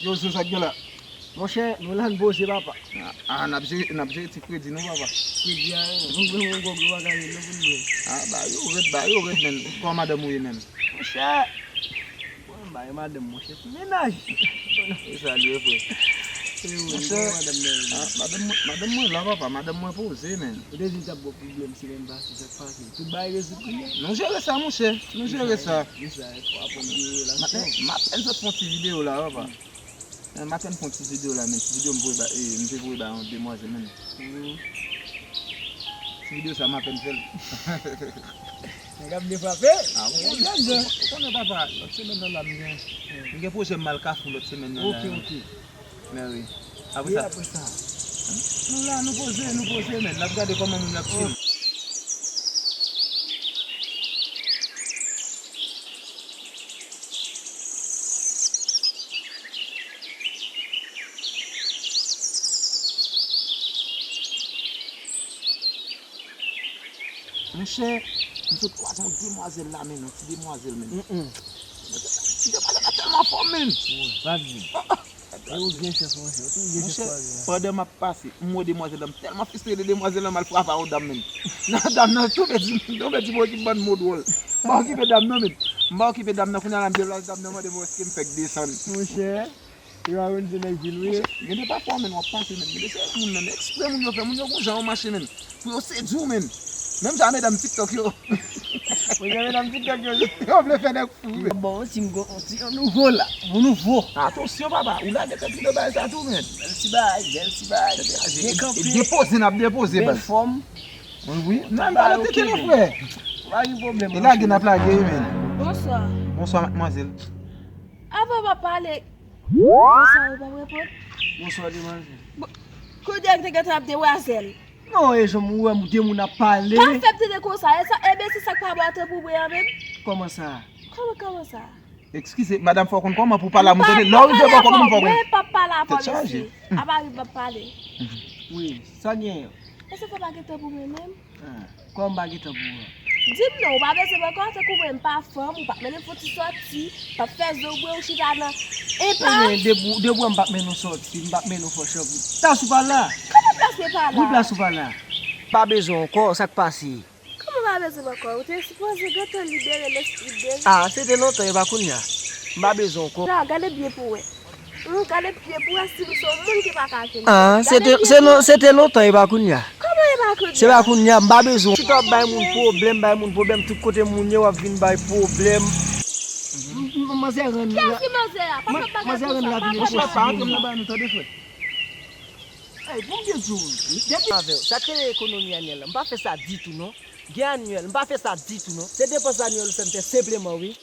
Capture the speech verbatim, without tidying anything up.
Yo, se sa k gen la? Monchè, nou la n poze, papa. Ah, ah, n ap jere, n ap jere ti kredi nou, papa. Kredi a, non. Nou vle yon gwo, gwo bagay, non, pou nou vle. Ah, ba yo rèd, ba yo rèd, menn. Kòman madanm ou ye, menn? Monchè, mwen ba e madanm, monchè, ti mennaj. E sa l ye, frè. E wi, monchè, kòman madanm nan ye, ah, menn? Madanm mwen, madanm mwen la, papa, madanm mwen poze, menn. Ou te di l t ap ba w pwoblèm semèn pase, sa k pase? Tout bagay rezoud kounye a? Nou jere sa, monchè, nou jere sa. Wi, sa, e fò aprann jere relasyon. M apèn sot fè yon ti videyo la, papa. Men m apèn fè yon ti videyo la, men ti videyo m voye ba, eh, m te voye ba yon demwazèl, men. Ti videyo sa, m apèn fè l. Nèg ap vle frape. Ah, ou konnen, ou konnen, papa, lòt semèn nan la, m gen, m gen pwojè m al Kafou lòt semèn nan la. Ok, ok. Men wi. Apre sa. Wi, apre sa. Nou la, nou poze, nou poze, men. N ap gade kòman moun yo ap chill. Monchè, m sot kwaze yon demwazèl la, men, yon ti demwazèl, men. Ti demwazèl la tèlman fò, men. Wi, pa di. E ou gen chans, monchè, ou toujou gen chans kwaze a. Monchè, pandan m ap pase, m wè demwazèl la, m tèlman fristre de demwazèl la, m al frape a yon dam, men. Nan dam nan, tonbe di, tonbe di, m okipe bann mo dwòl. M pa okipe dam nan, men. M pa okipe dam nan, kounye a la, m deplase dam nan, mande m èske m fèk desann. Monchè, yo a wè se nèg vil, wi. Monchè, gen de pafwa, men, w ap pase, men. Gen de se moun, men, eksprè moun yo fè, moun yo gon jan yo mache, men. Pou yo sedui w, men. Menm jan medam TikTok yo. Mwen gen medam TikTok yo, yo vle fè nèg fou, men. Bon, si m gon, si yon nouvo la, yon nouvo. Atansyon, papa, ou lage tèt ou nan bagay sa tou, men. Bèl ti bagay, bèl ti bagay. Byen kanpe. Depoze, n ap depoze, baz. Bèl fòm. Wi, wi. Nan, n pa nan tete non, frè. Pa gen pwoblèm. E lage, n ap lage, wi, men. Bonswa. Bonswa, madmwazèl. Avan w pa pale. Bonswa, ou pa reponn? Bonswa, demwazèl. Kounye a, te gentan ap demwazèl. Non, e jan m wè de moun ap pale. Pa fè m tande konsa. E sa, ebyen, se sa k pa bon a tanbouren an menm? Kòman sa? Kòman, kòman sa? Eskize, madanm, fò w konn kòman pou w pale a moun tande. Lè w rive bò kòman fò w konn. Mwen p ap pale avè w mesye. A pa rive m ap pale. Wi, sa gen? Èske fò w pa gen tanbouren menm? Ah, kòman m pa gen tanbouren? Di m non, ou pa bezwen m ankò, tankou mwen m pa fanm, ou p ap mennen m fè yon ti sòti, p ap fè zo bwe, ou chita nan enpas. Ebyen, depi, depi m p ap mennen w sòti, m p ap mennen w fè w chanpri. Plas ou pa la. Kòman plas mwen pa la? Wi, plas ou pa la. M pa bezwen w ankò, sa k pase? Kòman pa bezwen m ankò? Ou te sipoze gentan libere lespri m deja. Ah, se te lontan, e pa kounye a. M pa bezwen w ankò. Sa, gade byen pou wè. Hum, gade byen pou wè si m se yon moun ki pa ka vin. Ah, se te, se non, se te lontan, e pa kounye a. Kòman e pa kounye a? Se pa kounye a, m pa bezwen w. Chita w ap bay moun pwoblèm, bay moun pwoblèm, tout kote moun ye, w ap vin bay pwoblèm. M, m, manzè rann. Kiyès ki manzè a? Papa, bagay konsa. Manzè rann la vin. Monchè, pa antre m nan bagay nou, tande, frè. Ey, bon, m byen di w, depi avè w, sa k rele ekonomi anyèl la, m pa fè sa ditou, non. Gen anyèl, m pa fè sa ditou, non. Se depans anyèl ou fè m fè senpleman, wi.